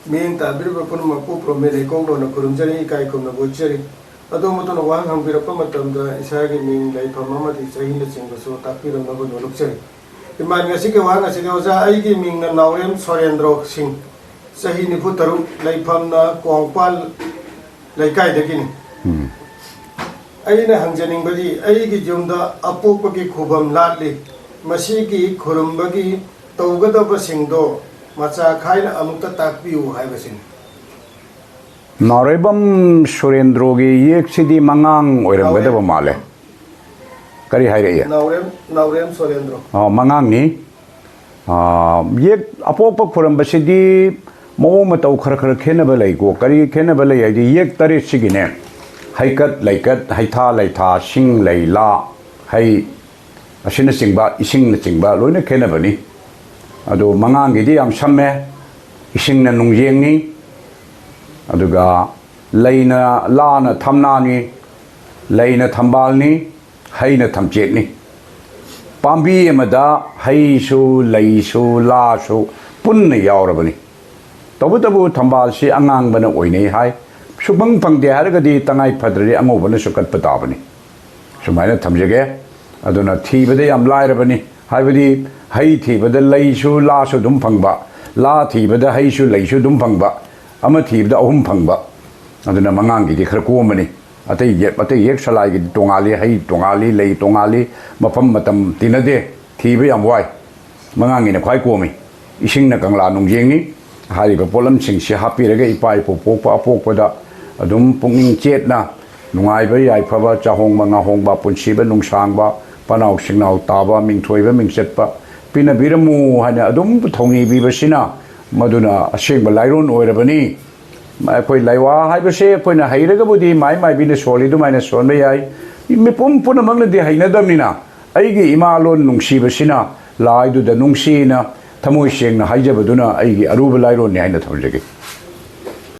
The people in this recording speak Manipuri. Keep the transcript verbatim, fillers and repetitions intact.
ꯃꯤꯠꯌꯦꯡ ꯇꯥꯕꯤꯔꯤꯕ ꯄꯨꯝꯅꯃꯛꯄꯨ ꯄ꯭ꯔꯣꯃꯦ ꯂꯩꯀꯣꯛꯂꯣꯟꯅ ꯈꯨꯔꯨꯝꯖꯔꯤ, ꯏꯀꯥꯏ ꯈꯨꯝꯅꯕ ꯎꯠꯆꯔꯤ꯫ ꯑꯗꯣꯝ ꯑꯗꯨꯅ ꯋꯥꯍꯪ ꯍꯪꯕꯤꯔꯛꯄ ꯃꯇꯝꯗ ꯏꯁꯥꯒꯤ ꯃꯤꯡ, ꯂꯩꯐꯝ ꯑꯃꯗꯤ ꯆꯍꯤꯅꯆꯤꯡꯕꯁꯨ ꯇꯥꯛꯄꯤꯔꯝꯅꯕ ꯅꯣꯜꯂꯨꯛꯆꯔꯤ꯫ ꯏꯃꯥꯟ, ꯉꯁꯤꯒꯤ ꯋꯥꯍꯪ ꯑꯁꯤꯗꯤ, ꯑꯣꯖꯥ, ꯑꯩꯒꯤ ꯃꯤꯡꯅ ꯅꯥꯎꯔꯦꯝ ꯁꯣꯔꯦꯟꯗ꯭ꯔꯣ ꯁꯤꯡ, ꯆꯍꯤ ꯅꯤꯐꯨ ꯇꯔꯨꯛ, ꯂꯩꯐꯝꯅ ꯀꯣꯡꯄꯥꯜ ꯂꯩꯀꯥꯏꯗꯒꯤꯅꯤ꯫ ꯑꯩꯅ ꯍꯪꯖꯅꯤꯡꯕꯗꯤ, ꯑꯩꯒꯤ ꯌꯨꯝꯗ ꯑꯄꯣꯛꯄꯒꯤ ꯈꯨꯕꯝ ꯂꯥꯠꯂꯤ, ꯃꯁꯤꯒꯤ ꯈꯨꯔꯨꯝꯕꯒꯤ ꯇꯧꯒꯗꯕꯁꯤꯡꯗꯣ ꯃꯆꯥ ꯈꯥꯏꯅ ꯑꯃꯨꯛꯇ ꯇꯥꯛꯄꯤꯌꯨ ꯍꯥꯏꯕꯁꯤꯅꯤ꯫ ꯅꯥꯎꯔꯩꯕꯝ ꯁꯨꯔꯦꯟꯗ꯭ꯔꯣꯒꯤ ꯌꯦꯛꯁꯤꯗꯤ ꯃꯉꯥꯡ ꯑꯣꯏꯔꯝꯒꯗꯕ ꯃꯥꯜꯂꯦ꯫ ꯀꯔꯤ ꯍꯥꯏꯔꯛꯏ? ꯅꯥꯎꯔꯦꯝ ꯅꯥꯎꯔꯦꯝ ꯁꯣꯔꯦꯟꯗ꯭ꯔꯣ꯫ ꯑ, ꯃꯉꯥꯡꯅꯤ꯫ ꯑ, ꯌꯦꯛ ꯑꯄꯣꯛꯄ ꯈꯨꯔꯝꯕꯁꯤꯗꯤ ꯃꯑꯣꯡ ꯃꯇꯧ ꯈꯔ ꯈꯔ ꯈꯦꯠꯅꯕ ꯂꯩꯀꯣ꯫ ꯀꯔꯤ ꯈꯦꯠꯅꯕ ꯂꯩ ꯍꯥꯏꯗꯤ, ꯌꯦꯛ ꯇꯔꯦꯠꯁꯤꯒꯤꯅꯦ, ꯍꯩꯀꯠ ꯂꯩꯀꯠ, ꯍꯩꯊꯥ ꯂꯩꯊꯥ, ꯁꯤꯡ ꯂꯩ ꯂꯥ, ꯍꯩ ꯑꯁꯤꯅꯆꯤꯡꯕ, ꯏꯁꯤꯡꯅꯆꯤꯡꯕ ꯂꯣꯏꯅ ꯈꯦꯠꯅꯕꯅꯤ꯫ ꯑꯗꯨ ꯃꯉꯥꯡꯒꯤꯗꯤ ꯌꯥꯝ ꯁꯝꯃꯦ, ꯏꯁꯤꯡꯅ ꯅꯨꯡꯖꯦꯡꯅꯤ, ꯑꯗꯨꯒ ꯂꯩꯅ, ꯂꯥꯅ ꯊꯝꯅꯥꯅꯤ, ꯂꯩꯅ ꯊꯝꯕꯥꯜꯅꯤ, ꯍꯩꯅ ꯊꯝꯆꯦꯠꯅꯤ꯫ ꯄꯥꯝꯕꯤ ꯑꯃꯗ ꯍꯩꯁꯨ, ꯂꯩꯁꯨ, ꯂꯥꯁꯨ ꯄꯨꯟꯅ ꯌꯥꯎꯔꯕꯅꯤ꯫ ꯇꯧꯕꯇꯕꯨ ꯊꯝꯕꯥꯜꯁꯤ ꯑꯉꯥꯡꯕꯅ ꯑꯣꯏꯅꯩ ꯍꯥꯏ꯫ ꯁꯨꯐꯪ ꯐꯪꯗꯦ ꯍꯥꯏꯔꯒꯗꯤ ꯇꯉꯥꯏ ꯐꯗ꯭ꯔꯗꯤ ꯑꯉꯧꯕꯅꯁꯨ ꯀꯠꯄ ꯇꯥꯕꯅꯤ꯫ ꯁꯨꯃꯥꯏꯅ ꯊꯝꯖꯒꯦ꯫ ꯑꯗꯨꯅ ꯊꯤꯕꯗ ꯌꯥꯝ ꯂꯥꯏꯔꯕꯅꯤ꯫ ꯍꯥꯏꯕꯗꯤ ꯍꯩ ꯊꯤꯕꯗ ꯂꯩꯁꯨ ꯂꯥꯁꯨ ꯑꯗꯨꯝ ꯐꯪꯕ, ꯂꯥ ꯊꯤꯕꯗ ꯍꯩꯁꯨ ꯂꯩꯁꯨ ꯑꯗꯨꯝ ꯐꯪꯕ, ꯑꯃ ꯊꯤꯕꯗ ꯑꯍꯨꯝ ꯐꯪꯕ꯫ ꯑꯗꯨꯅ ꯃꯉꯥꯡꯒꯤꯗꯤ ꯈꯔ ꯀꯣꯝꯕꯅꯤ꯫ ꯑꯇꯩ ꯌꯦꯛ, ꯑꯇꯩ ꯌꯦꯛ ꯁꯂꯥꯏꯒꯤꯗꯤ ꯇꯣꯉꯥꯜꯂꯤ, ꯍꯩ ꯇꯣꯉꯥꯜꯂꯤ, ꯂꯩ ꯇꯣꯉꯥꯜꯂꯤ, ꯃꯐꯝ ꯃꯇꯝ ꯇꯤꯟꯅꯗꯦ, ꯊꯤꯕ ꯌꯥꯝ ꯋꯥꯏ꯫ ꯃꯉꯥꯡꯒꯤꯅ ꯈ꯭ꯋꯥꯏ ꯀꯣꯝꯃꯤ꯫ ꯏꯁꯤꯡꯅ ꯀꯪꯂꯥ ꯅꯨꯡꯖꯦꯡꯅꯤ꯫ ꯍꯥꯏꯔꯤꯕ ꯄꯣꯠꯂꯝꯁꯤꯡꯁꯤ ꯍꯥꯞꯄꯤꯔꯒ ꯏꯄꯥ ꯏꯄꯨ ꯄꯣꯛꯄ ꯑꯄꯣꯛꯄꯗ ꯑꯗꯨꯝ ꯄꯨꯛꯅꯤꯡ ꯆꯦꯠꯅ ꯅꯨꯡꯉꯥꯏꯕ ꯌꯥꯏꯐꯕ ꯆꯥꯍꯣꯡꯕ ꯉꯥꯍꯣꯡꯕ ꯄꯨꯟꯁꯤꯕ ꯅꯨꯡꯁꯥꯡꯕ ꯄꯅꯥꯎ ꯁꯤꯡꯅꯥꯎ ꯇꯥꯕ ꯃꯤꯡꯊꯣꯏꯕ ꯃꯤꯡꯆꯠꯄ ꯄꯤꯅꯕꯤꯔꯝꯃꯨ ꯍꯥꯏꯅ ꯑꯗꯨꯝ ꯊꯧꯅꯤ ꯄꯤꯕꯁꯤꯅ ꯃꯗꯨꯅ ꯑꯁꯦꯡꯕ ꯂꯥꯏꯔꯣꯟ ꯑꯣꯏꯔꯕꯅꯤ꯫ ꯑꯩꯈꯣꯏ ꯂꯥꯏꯋꯥ ꯍꯥꯏꯕꯁꯦ ꯑꯩꯈꯣꯏꯅ ꯍꯩꯔꯒꯕꯨꯗꯤ ꯃꯥꯏ ꯃꯥꯏꯕꯤꯅ ꯁꯣꯜꯂꯤ ꯑꯗꯨꯃꯥꯏꯅ ꯁꯣꯟꯕ ꯌꯥꯏ꯫ ꯃꯤꯄꯨꯝ ꯄꯨꯝꯅꯃꯛꯅꯗꯤ ꯍꯩꯅꯗꯕꯅꯤꯅ ꯑꯩꯒꯤ ꯏꯃꯥ ꯂꯣꯟ ꯅꯨꯡꯁꯤꯕꯁꯤꯅ ꯂꯥꯏꯗꯨꯗ ꯅꯨꯡꯁꯤꯅ ꯊꯃꯣꯏ ꯁꯦꯡꯅ ꯍꯥꯏꯖꯕꯗꯨꯅ ꯑꯩꯒꯤ ꯑꯔꯨꯕ ꯂꯥꯏꯔꯣꯟꯅꯤ ꯍꯥꯏꯅ ꯊꯝꯖꯒꯦ꯫